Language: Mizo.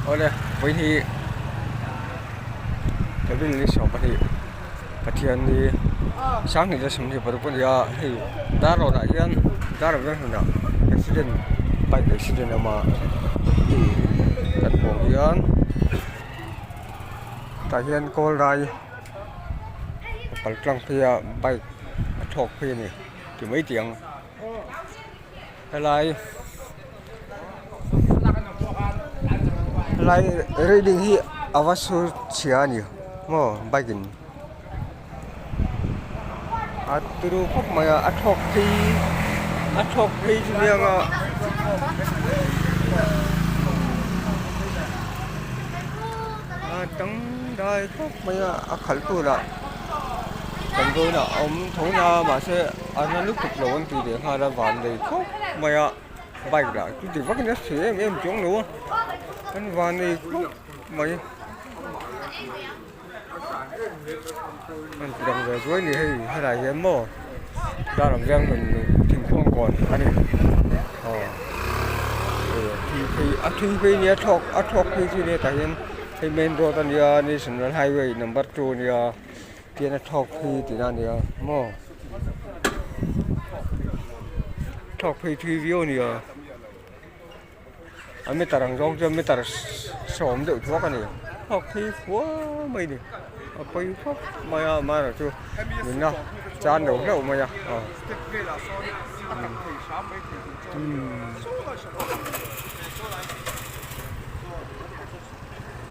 Awle vawiin hi April ni 12 Pathianni sanghnih leh 26 a ni a hei Darlawn ah hian Darlawn veng hnunah accident bike accident a awm a hei kan hmuh ang hian tah hian kawl rai a pal tlang phei a bike a thlawk phei a ni ti mai tih ang helai helai railing hi a va sur chhia a ni maw bike in a turu khawp mai a a thlawk phei a thlawk phei chu nia nga a dangdai khawp mai a a khalh tur ah damdawiin ah a awm tho na mahse a na lutuk lo an ti leh nghal a van lei khawp mai a bike lah chu ti vak in a chhe em em chuang lo a an van lei khawp mai an ti lang ve zuai a ni hei helai hian maw dar ang hian rawn thingkung kawn a ni aw hei a thui phei a thui phei nia thlawk a thlawk phei chu nia tah hian hei main road a nia national highway number 2 a nia tihian a thlawk phei tihna a nia maw thlawk phei thui viau a nia a meter ang zawng chuan meter sawm deuh thuak a ni thlawk phei fua mai a ni a pawi khawp mai a amaherawhchu nunna chan lo hlauh mai a aw.